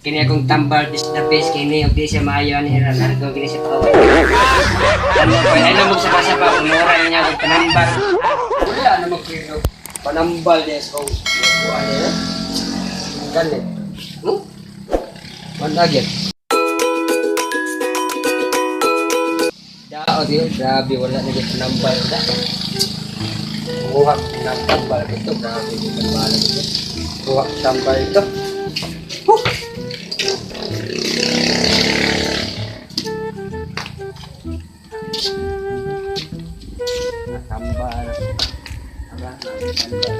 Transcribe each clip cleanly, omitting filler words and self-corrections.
Kini akong tambal is the best kini ug di siya maayo ani ra largo kini siya pakawan. Ano ko ay mo sa kasa pa mura niya akong panambal. Wala na mo kilo. Panambal niya sa kong kuan niya. Ganit. Wala gyud. Dao diyo, grabe wala na gyud panambal da. Kuha ng tambal ito, grabe yung tambal ito. Kuha tambal ito. Huh! Tambal. Aba, tambal.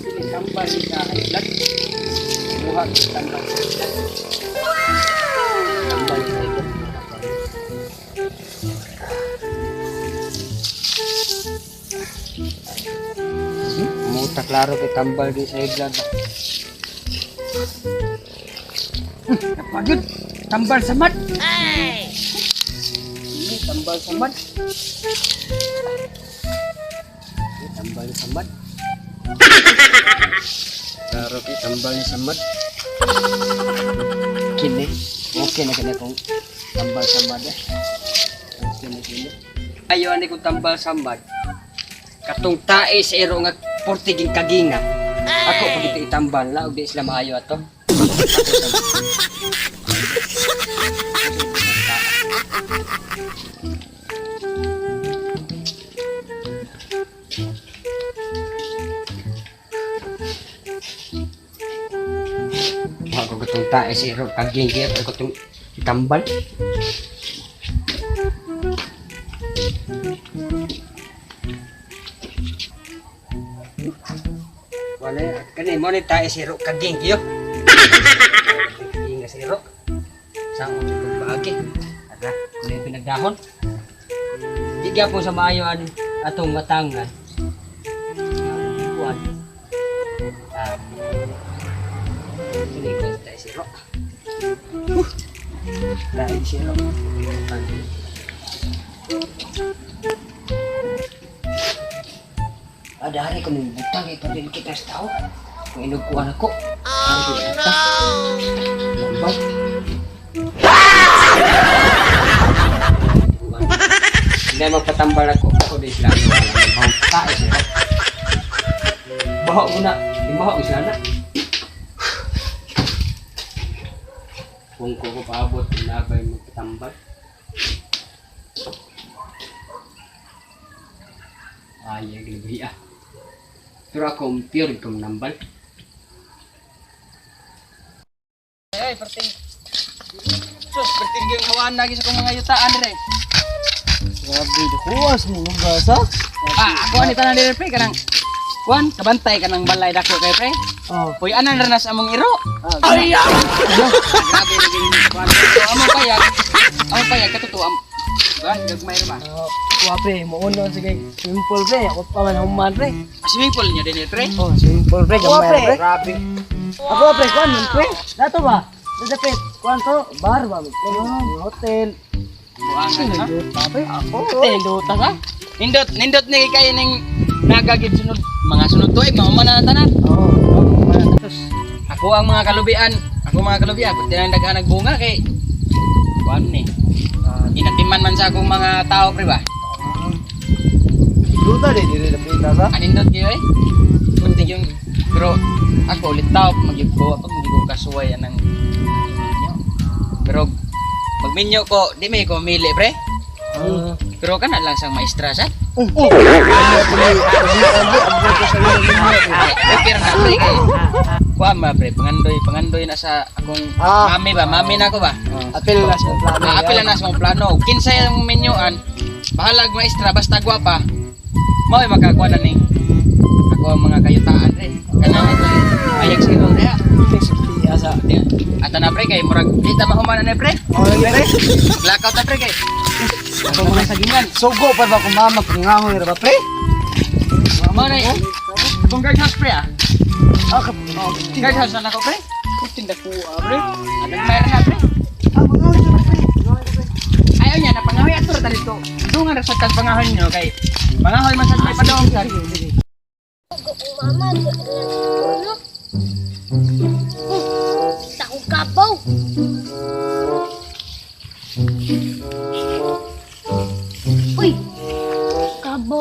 Ini tambal ni sa high blood. Buha tambal sa high blood. Tambal sa high blood. Muta klaro kay tambal din sa high blood. Napagod. Tambal sa mat. Ay! Tambal sa mat. Ini tambal sa mat. Klaro kay tambal ni sa mat. Kini. Okay na kini kung tambal sa mat eh. Okay na kini. Ayo ani kung tambal sa mat. Katong tae sa iro nga portiging kaginga. Ako pag ito itambal na, ug di sila maayo ato. Ako Ako katong tae sa iro kaging kaya ako katong itambal. Wala kani mo ni tae sa iro kaging kayo. Kaging nga sa iro. Sa akong itong baagi. Ara, kuno yung pinagdahon. Di gyapon sa maayo an atong matangan. Kuan. Ah. Kini ko tae sa iro. Huh. Tae sa iro. Ada hari ko nung butang eh, padil kita sa tao. Kung inugkuan ako. Oh, no! Lambang. Hindi magpatambal ako. Ako di sila. Bahong tae sila. Baho mo na. Imaho sila na. Kung ko ko paabot, nabay magpatambal. Ay, ginabuhi ah. Pero ako, pure kong nambal. Ay, perting. Sus, perting yung hawaan lagi sa kong mga yutaan dire. Grabe, kuwas mo ng gasa. Ah, ako ani tanan dire pre kanang kuan kabantay kanang balay dako kay pre. Oh. Uy, anan ra na sa among iro. Ay, Grabe naging kuan. So, among payag. Among payag katuto am. Kuan gagmay ra ba? Kuha pre, muuna sige. Swimming pool pre, ako pa man human pre. Ah, swimming pool niyo din pre. Oh, swimming pool pre, gamay pre. Grabe. Ako pre, kuan man pre. Dato ba? Dato pre, kuan to, bar ba? Kuan hotel. Buangan ha. Duta pre. Ako. Hotel duta ka. Nindot, nindot ni kay ning nagagid sunod mga sunod tuig mao man na tanan. Oh. Tapos, ako ang mga kalubian. Ako mga kalubian, pati nang daghan nagbunga kay kuan ni. Inatiman man sa akong mga tao pre ba. Duta di diri na pinta sa. Anindot kayo eh. Kunti yung pero ako ulit tao magyud ko ako magyud ko kasuway anang minyo. Pero magminyo ko, di may ko mili pre. Pero kana lang sang maestra sa. Oh. Ay, okay ra na pre kay. Kuan ba pre, pangandoy, pangandoy na sa akong mami ba, mami na ako ba. Apil na sa plano. Ah, apil na sa mong plano. Kinsay ang menyuan, bahalag maestra basta gwapa. Mao ay makakuha na ni. Ako ang mga kayutaan pre. Kanang ayag sa iro diha. Asa. Ata na pre kay murag di ta mahuman na pre. Oh, lagi pre. Blackout na pre kay. Ako mga sagingan. Sugo pa ba kung mama kung ngahoy ra ba pre? Mao na akong guard house pre ah. Ah, kap. Guard house na nako pre. Tinda ko pre. Anong mayroon na pre. Ah, mangahoy ra pre. Ayaw niya napangahoy ato. ta dito. Dungan ra sa kag pangahoy ninyo kay pangahoy man sa may padong sir. Mama, ano? Sa akong kabaw. Uy! Kabo.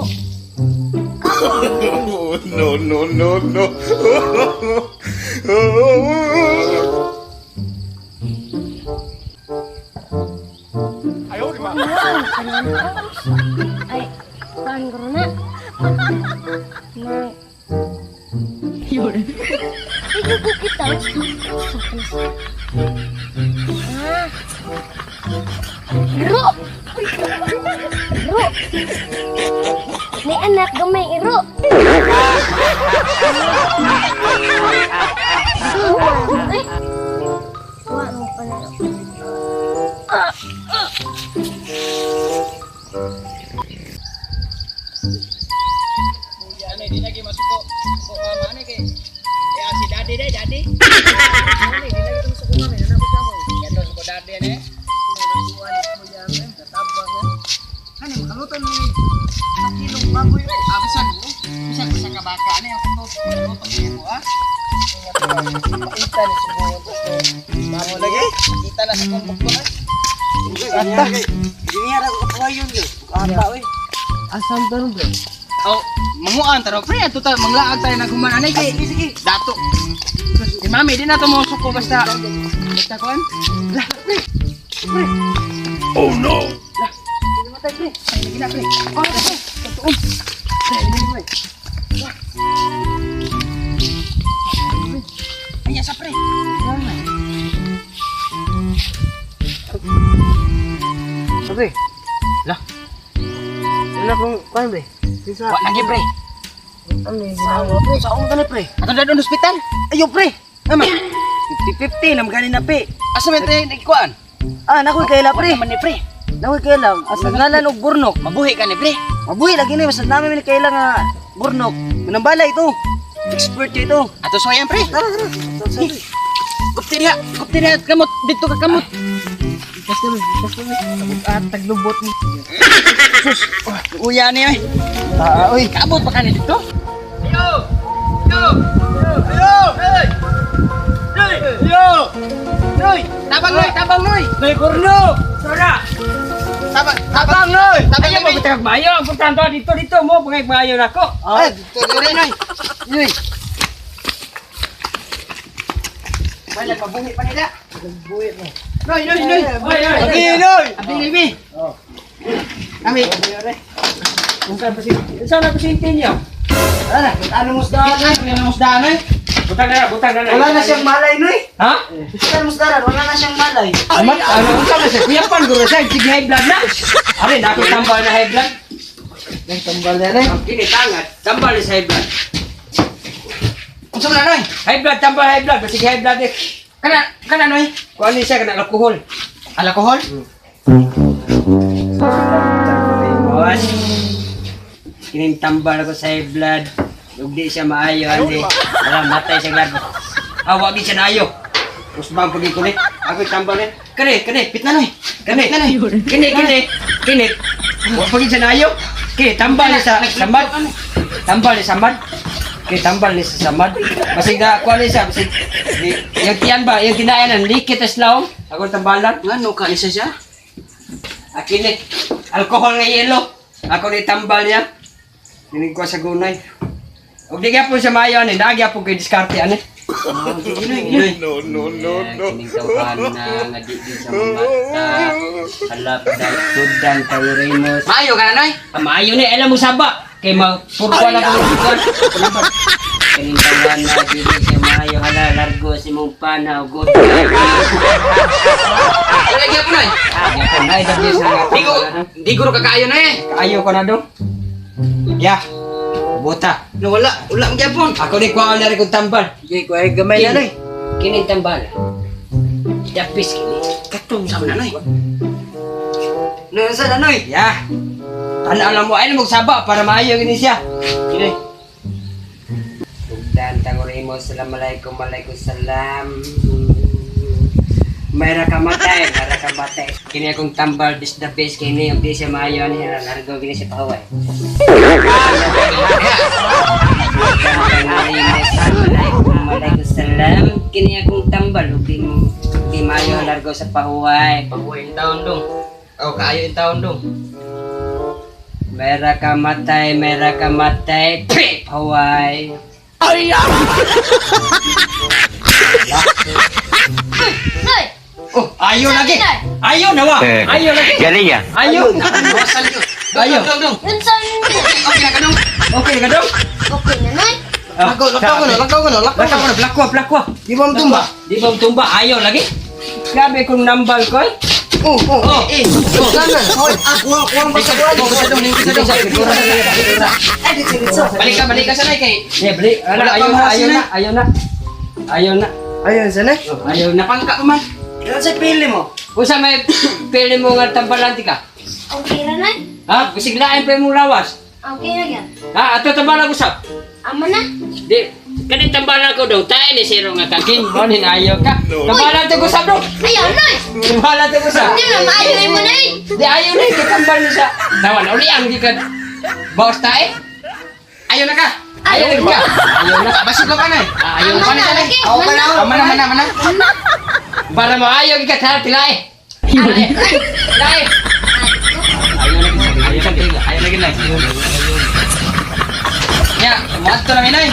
No, no, no, no. Wow, kanan ko. Ay, kaan ko na. Na. Yun. Ikaw ko kita. Ah. Ro! Ro! May anak gamay iro. Ay. Wa mo pala. Ano, di lagi masuko. Suko mama ani kay eh, si daddy day, daddy. Ano, di lagi masuko mama, ano ko tamo. Yan suko daddy ani. Ano, makaluto ni sa kilong baboy. Ah, bisan. Bisan sa kabaka ani ako to. Makaluto niya ko ah. Paita ni subuhon to. Mamo lagi. Kita na sa kong bukto na. Ata. Giniya ra ko kapawayon yo. Ata oy. Asam taron pre. Oh, manguan taro pre ato ta manglaag tayo naghuman anay kay Sige, sige. dato. Si mami di na to mo suko basta. Basta kuan. Lah, pre. Pre. Oh no! Lah, Matay pre. ay lagi na pre. Oh, pre. Totoo. Pre, dili pre. Lah. Ay, sa pre. Pre. Lah. Wala kong kuan pre. Kinsa? Wa lagi pre. Ano yung ginawa pre? Sa akong tani pre. Ato na doon hospital. Ayo pre. Ama. 50-50 nam gani na pe. Asa man tayo nagkuan? Ah, nakoy kaila pre. Wa man ni pre. Nakoy kaila. Asa ngalan og burnok. Mabuhi ka ni pre. Mabuhi lagi ni basta namin ni kaila nga burnok. Manambala ito. Expert ito. Ato suwayan pre. Tara, tara. Tara, tara. Gupti diha, gupti diha kamot dito ka kamot. Basta mi, basta mi. At taglubot ni. Sus, oh, uya ni oy. Ah, oy. Kaabot pa kani dito? Yo! Yo! Yo! Hey! Hey! Yo! Noy! Tabang noy, tabang noy! Noy kurno. Sora. Tabang, tabang noy! Tabang Ayaw mo noy! bitag maayo. Ang importante dito dito mo pangay maayo nako. Ay, dito noy. Noy. Wala pabuhi pa nila. Buhi mo. Noy, noy, noy. Oy, oy. Abi, noy. Abi, abi. Oh. Ami. Kung saan pasinti, saan na pasinti niyo? Tara, ano mo sa Ano yung musdaan noy? Butang na, butang na. Wala na siyang malay noy. Ha? Basta mo sa wala na siyang malay. Amat, ano unsa man siya? Kuyapan guro siya, sige high blood na. Are na ako tambal na high blood. Nang tambal na rin. Ang kini tangat, tambal sa high blood. Unsa man noy? High blood, tambal high blood, basig high blood eh. Kana, kana noy. Kuan ni siya kana alkohol. Alkohol? Boss. Kining tambal ako sa high blood. Ug di siya maayo andi. Wala matay siya glad. Ah, wa gid siya naayo. Usbang pagikulit. Ako tambal ni. Kani, kani, Pit na noy. kani. Kini, kini, kini. Wa pagid siya naayo. Kini tambal ni sa samad. Tambal ni samad. Kini tambal ni sa samad. Basig na kuan ni siya, basig yang tiyan ba, yang kinainan likit as lawom. Ako tambalan. Ngano ka isa siya? Akini, alkohol nga yelo. Ako ni tambal niya. Ninig ko sa gunay. Ug di gyapon siya maayo ani, naa gyapon kay diskarte ani. No, no, no, no. Kining tawhan na nga di di sa mamata. Halap dahil sudan tawiremos. Maayo ka na noy. Ah, maayo ni alam mo saba kay mapurko lang ko kuan. Kining tawhan na di di siya maayo hala largo si mong pana ug good. Wala gyapon noy. Gyapon na dabi sa nga. Di ko, di ko kakaayo na eh. Kaayo ko na dong. Ya. Buta. No, wala, wala ang gyapon. Ako ni kuha na rin kong tambal. Sige, kuhay gamay na noy. Kini tambal. Dapis kini. Katong sa man noy. Noy, sa na noy. Ya. Tanaw lang mo ay magsaba para maayo gini siya. Kini. Tugdan tangurimo salam alaikum alaikum salam. Mayra ka matay, mayra ka matay. Kini akong tambal this the best kini ang di siya maayo ani siya largo kini siya pahuway. Waalaikumsalam. Kini akong tambal ug di mo di maayo largo sa pahuway. Pahuway yung taon dong. Oh, kaayo yung taon dong. Mayra ka matay, mayra ka matay. Pih, pahuway. Noy! Oh, ayo lagi. Ayo nawa. Ayo lagi. Galing ah. Ayo. Basal yun. Ayo. Dong, dong, dong. Unsa ni? Okay na ka dong. Okay na ka dong? Okay na, Noy? Lakaw, Lakaw ko na, lakaw ko na, lakaw Lakaw ko na, blakwa, blakwa. Di ba tumba? Di ba tumba? Ayaw lagi. Grabe kung nambal ko eh. Oh, oh, Oh. eh. Sana. Hoy, ah, kuwang kuwang pa sa kuwang. Dong, dong. Ay, di diretso. Balik ka, balik ka sanay kay. Eh, balik. Ala, Wala ayaw pa na, ayaw masin na, ayaw na. Ayaw na. Ayun, sana. Oh, ayaw na. Napangka ko man. Ano sa pili mo? Unsa may pili mo nga tambalan ti ka? Okay ra, Noy? Ha? Bisiglaan pa imong lawas. Okay na gyud. Ha? Ato tambalan ko sab. Ama na. Di kaning tambalan ko daw tae ni zero nga kaging mo ni ayaw ka. Tambalan to ko sab do. Ayaw, Noy! Tambalan to ko sab. Hindi na, maayo mo, Noy! Di ayaw na kay tambal ni siya. Tawan uli ang di ka. Bawas tae. Ayaw na ka. Ayaw ka. Ayaw na. Basig ka pa na. Ah, ayaw Ama na. na, lagi. Ako pa na. Oh, mana, mana, mana. Para maayo ka ta tilay. Tilay. Tilay. Ayaw na kita. Ayaw na gid, ayaw na gid na. Ya, muadto na minay.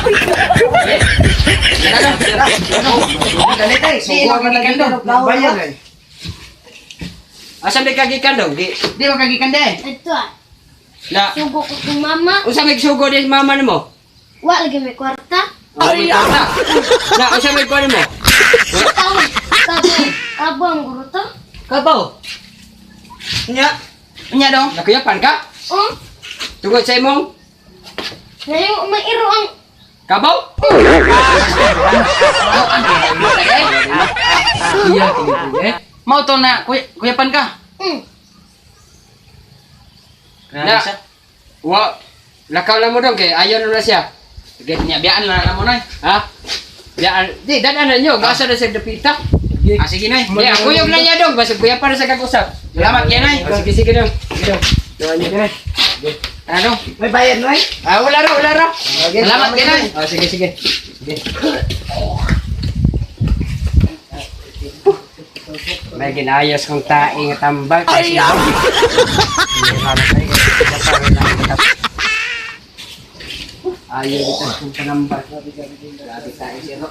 Dali tayo. Sugo ka gikan dong. Bayan ay. Asa may kagikan dong? Di. Di ba kagikan de? Ito ah. Na. Sugo ko kong mama. Unsa may sugo din mama nimo? Wa lagi may kwarta. Ay. Na unsa may kuan mo? Tawag. Kabo. Kabo ang guro to. Kabaw. Nya. Unya dong. Nakuyapan ka? Oh, Tungod sa imong ngayon umairo ang kabaw? Iya, eh. Mao to na kuya, kuyapan ka. Na. Wa lakaw lang mo dong kay ayaw na na siya. Sige, nya biyaan na lang mo nay. Ha? Ya, di dadan na nyo, gasa na sa dapita. Ah, sige nay. Di, ako yung lang niya dong, basta kuya para sa kag-usap. Salamat kay nay. Oh, sige, sige dong. Sige dong. Doon niyo. Ano? May bayad no ay? Ah, wala ra, wala ra. Okay, Salamat kay nay. Oh, sige, sige. Sige. May ginayos kong tae nga tambal. Ay, Ayaw kita kong panambal. Grabe tae siya, no?